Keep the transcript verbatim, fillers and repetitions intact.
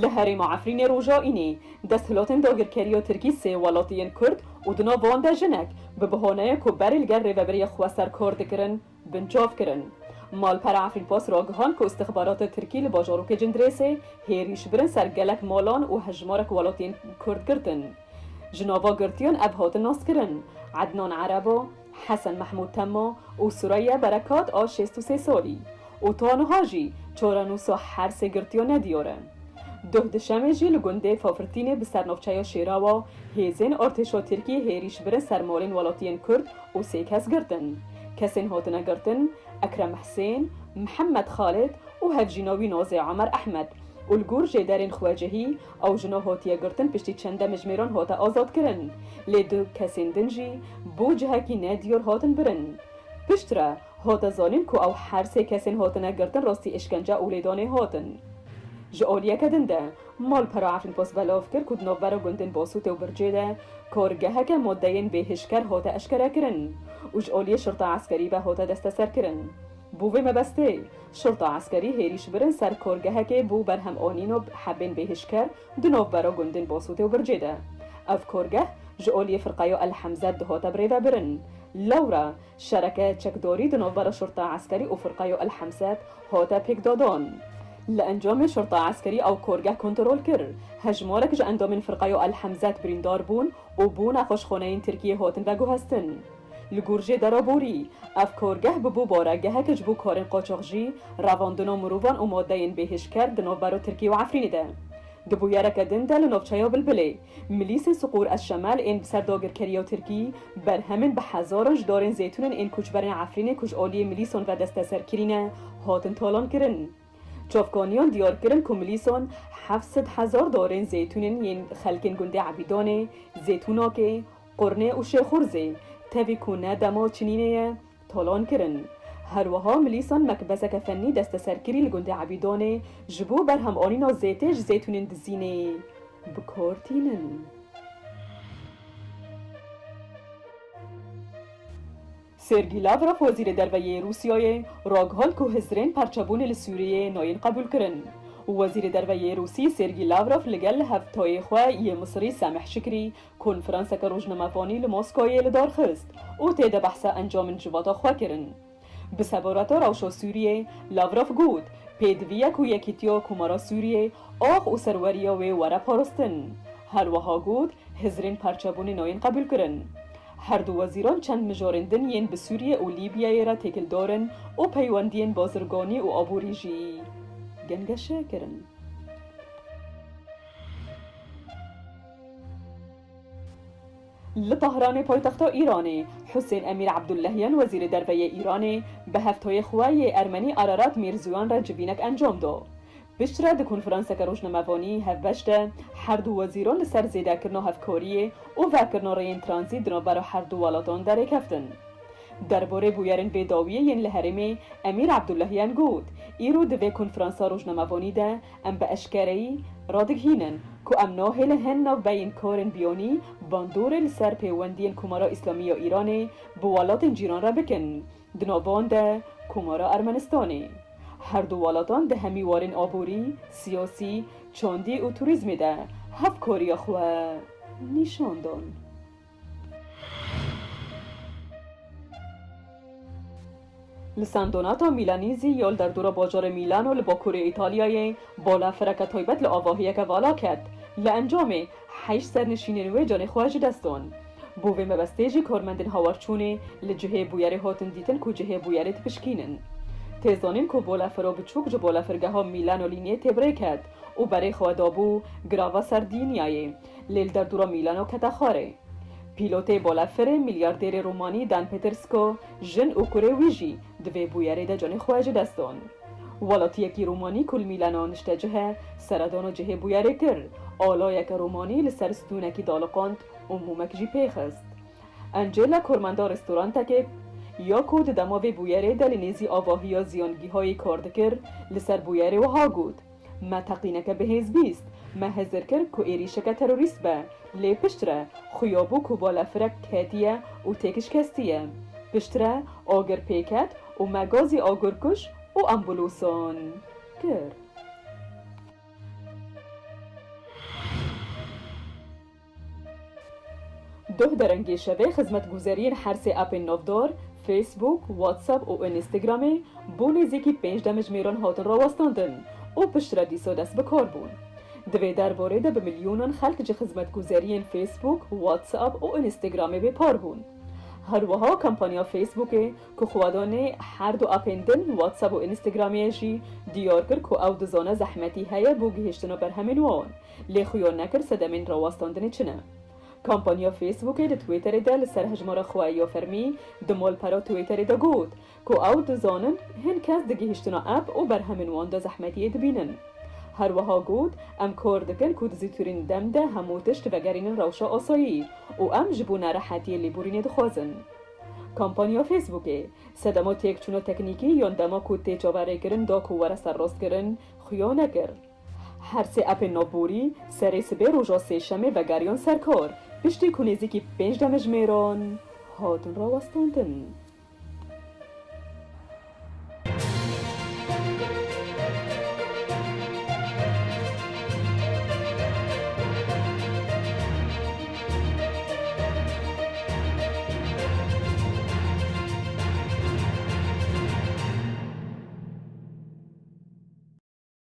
Li herêma Efrînê roja Înê, desthilatên dagirkeriya Tirkî sê welatiyên Kurd û di nav wan de jinek bi bahaneya ku berê li gel rêveberiya xweser kar dikirin, binçav kirin. Malpera Efrînpost ragihan ku îstixbarata Tirkî li bajarokê Cindirêsê hêrîş birin ser gelek malan û hejmarek welatiyên Kurd girtin. Ji nava girtiyan ev hatin naskirin: Ednan Ereba, Hesen Mehmûd Temma û Sureye Berekat a şêst û sê salî û ta niha jî çarenûsa her sê girtiyan nediyar e. Duh dişemê jî li gundê Fafirtînê bi ser navçeya Şêrawa hêzên artêşa Tirkî hêrîş birin ser malên welatiyên Kurd û sê kes girtin. Kesên hatine girtin: Ekrem Hisên, Mihemed Xalid û hevjîna wî Nazê Omer Ehmed û li gor jêderên xwecihî ew jina hatiye girtin piştî çend demê ji mêran hate azadkirin. Lê du kesên din jî bo cihekî nediyar hatin birin. Piştre hate zanîn ku ew her sê kesên hatine girtin rastî îşkence û lêdanê hatin. Ji aliyeke din de, Malpera Efrînpost belav kir ku di navbera gundên Basûtê û Bircê de kargeheke madeyên bêhişker hate eşkerekirin û ji aliyê şirta eskerî ve hate desteserkirin. Bo vê mebestê, şirta eskerî hêrîş birin ser kargehekê bo berhemanîna hebên bêhişker di navbera gundên Basûtê û Bircê de. Ev kargeh ji aliyê firqeya El Hemzet dihate birêvebirin. Lewra şereke çekdarî di navbera şirta eskerî û firqeya El Hemzet hate pêkdadan. Li encamê şirta eskerî ew kargeh kontrol kir. Hejmarek ji endamên firqeya El Hemzet birîndar bûn û bo nexweşxaneyên Tirkiyê hatin veguhestin. Li gor jêdera borî, ev kargeh bi bo baregehek ji bo karên qaçaxjî, revandina mirovan û madeyên bêhişker di navbera Tirkî û Efrînê de. Di bûyereke din de li navçeya Bilbilê, milîsên Siqûr Ez Şemel ên bi ser dagirkeriya Tirkî berhemên bi hezaran ji darên zeytûnên ên koçberên Efrînê ku ji aliyê milîsan ve desteser kirîne, hatin talan kirin. Çavkaniyan diyar kirin ku milîsan heft sed hezar darên zeytûnên yên xelkên gundê Ebîdanê, Zeytûnakê, Qurnê û Şêxurzê, tevî ku ne dema çinînê ye, talan kirin. Her wiha milîsan mekbeseke fennî desteserkirî li gundê Ebîdanê ji bo berhemanîna zêtê ji zeytûnên dizînê bi kar tînin. Sergî Lavrov, Wezîrê Derve yê Rûsyayê, ragihand ku hizrên perçebûnê li Sûriyeyê nayên qebûlkirin. Wezîrê Derve yê Rûsî Sergî Lavrov li gel hevtayê xwe yê Misirî Semih Şikrî konferanseke rojnamevanî li Moskawayê li dar xist û tê de behsa encamên civata xwe kirin. Bi seboreta rewşa Sûriyê, Lavrov got, pêdivî ye ku yekîtiya Komara Sûriyê ax û serweriya wê were parastin. Her wiha got, hizrên perçebûnê nayên qebûlkirin. Her du wezîran çend mijarên din yên bi Sûriyê û Lîbyayê re têkildar in û peywendiyên bazirganî û aborî jî gengeşe kirin. Li Tahranê paytexta Îranê, Husên Emîr Ebdullahyan, Wezîrê Derve yê Îranê, bi hevtayê xwe yê Ermenî Ararat Mîrziwan re civînek encam da. Piştre di konferanseke rojnamevanî hevbeş de her du wezîran li ser zêdekirina hevkariyê û vekirina rêyên tranzît di navbera her du welatan derêkeftin. Derbarê bûyerên vê dawiyê yên li herêmê Emîr Ebdullahyan got, îro di vê konferansa rojnamevanî de em bi eşkereyî radigihînin ku em nahêlin hin navbeyên karên biyanî bandorê li ser pêwendiyên Komara Îslamî ya Îranê bi welatên cîran re bikin, di nav wan de Komara Ermenistanê. Her du welatan di hemî warên aborî, siyasî, çandî û turîzmê de hevkariya xwe nîşan dan. Li San Donato Milanîzî ya li derdora bajarê Mîlano li bakurê Îtalyayê balafireke taybet li avahiyeke vala ket. Li encamê heşt sernişînên wê canê xwe ji dest dan. Bo vê mebestê jî karmendên hawarçûnê li cihê bûyerê hatin dîtin ku cihê bûyerê dipişkînin. Tê zanîn ku balafira biçûk ji balafirgeha Mîlano Lînê tê birê ket û berê xwe dabû Grava Sardînyayê, lê li derdora Mîlano kete xwarê. Pîlotê balafirê milyardêrê Romanî Dan Petersco, jin û kurê wî jî di vê bûyerê de canê xwe ji dest dan. Welatiyekî Romanî ku li Mîlano niştecih e, seredana cihê bûyerê kir, alayeke Romanî li ser stûnekî daliqand û mûmek jî pê xist. Angela, kormenda restorantekê ya ku di dema vê bûyerê de li nêzî avahiya ziyangihayê kar dikir, li ser bûyerê wiha got, Me teqîneke bihêz bîst. Me hizir kir ku êrîşeke terorîst be, lê piştre xuya bû ku balafirek ketiye û têkişkestiye. Piştre agir pêket û me gazî agirkuj û ambulosan kir. Duh derengê şevê xizmetguzeriyên her sê apên navdar, Facebook, WhatsApp û Instagramê bo nêzîkî pênc demjimêran hatin rawestandin û piştre dîsa dest bi kar bûn. Di vê derbarê de bi milyonan xelk ji xizmetguzeriyên Facebook, WhatsApp û Instagramê bêpar bûn. Her wiha kampanya Facebookê ku xwedanê her du apên din WhatsApp û Instagramê ye jî diyar kir ku ew dizane zehmetî heye bo gihiştina berhemên wan, lê xuya nekir sedemên rawestandinê çi ne. Kampanya Facebookê di Twitterê de li ser hejmara xwe ya fermî di malpera Twitterê de got ku ew dizanin hin kes di gihiştina app û berhemên wan de zehmetiyê dibînin. Her wiha got, em kar dikin ku di zûtirîn dem de hemû tişt vegerînin rewşa asayî û em ji bo nerehetiyê lêborînê dixwazin. Kampanya Facebookê sedema têkçûna teknîkî yan dema ku tê çaverêkirin da ku were serrastkirin, xuya nekir. Her sê apên navborî serê sibê roja sêşemê vegeriyan ser kar, piştî ku nêzîkî pênc demjimêran hatin rawestandin.